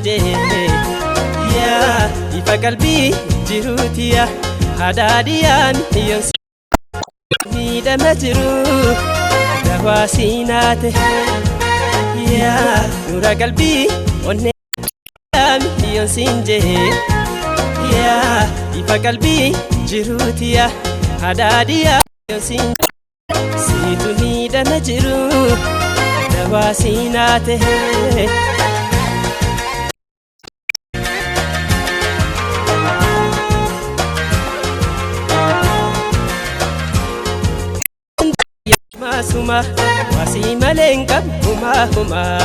jee. Yaa ifa qalbii jiruutiya hadaadiyaan yoon miidhama jiru dawaa siinaate. Yaa nura qalbii onnee yoon siin jee. Yaa ifa qalbii jiruutiya hadaadiyaan yoon siin siitu miidhama jiru dawaa siinaate. Maasuma waasii malee hin qabu humaa humaa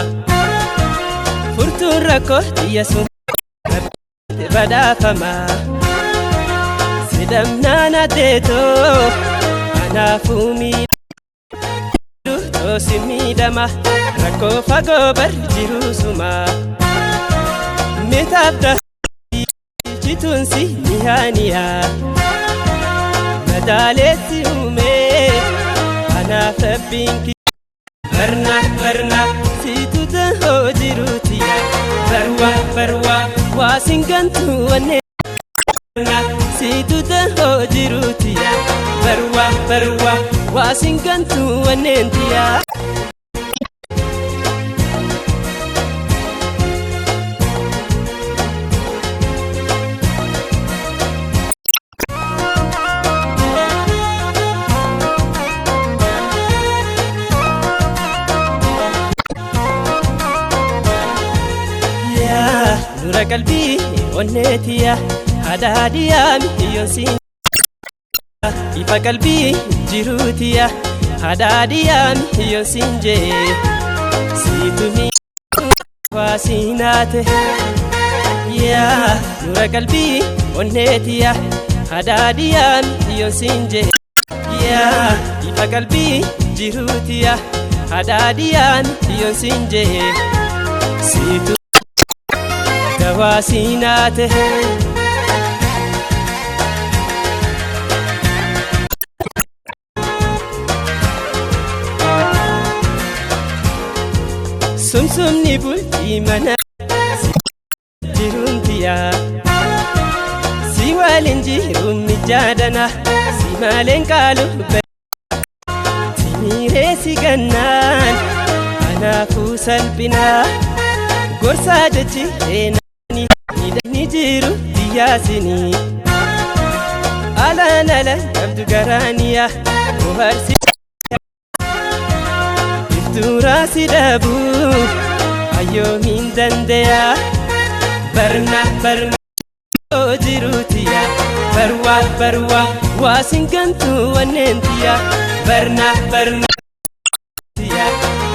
furtuun rakkoo xiyya suma badhaafamaa sidhamnaan addeetoo anaafuu miidhuu toosi miidhama rakkoo fagoo barri jiruu suma mitaaf jituunsi mihaaniyaa madaaleetti uumee anaaf rabbiin barna barna siitu tahoo jiruutiya barwa barwa waasin gantu wanne siitu tahoo jiruutiya barwa barwa waasin gantu wanneentiya. Yaa nura qalbii onneetiya hadaadiyaa yoon siin ifa qalbii jiruutiya hadaadiyaa yoon siin jee siitu miidhaa siinaate. Yaa nura qalbii onneetiya hadaadiyaa yoon siin jee. Yaa ifa qalbii jiruutiya hadaadiyaa yoon siin jee siitu dawaa siinaate. Sumsumni bultii mana jiruun tiyaa si waliin jiruun mijaadana si maleen qaalu simiiree si gannaan anaafuu salphinaa gorsaa jechi eenani ni jiru biyyaasinii alaan ala qabdu garaaniya bohaarsi iftuuraa si dhabuu ayyoomiin dandeya barna barna jiruutiya barwa barwa waasin gantu wanneentiya barna barna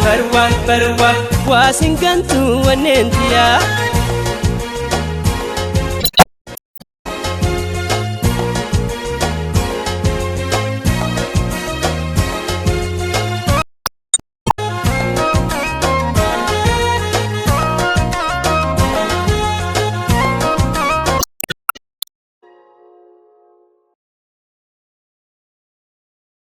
barwa barwa waasin gantu wanneentiya.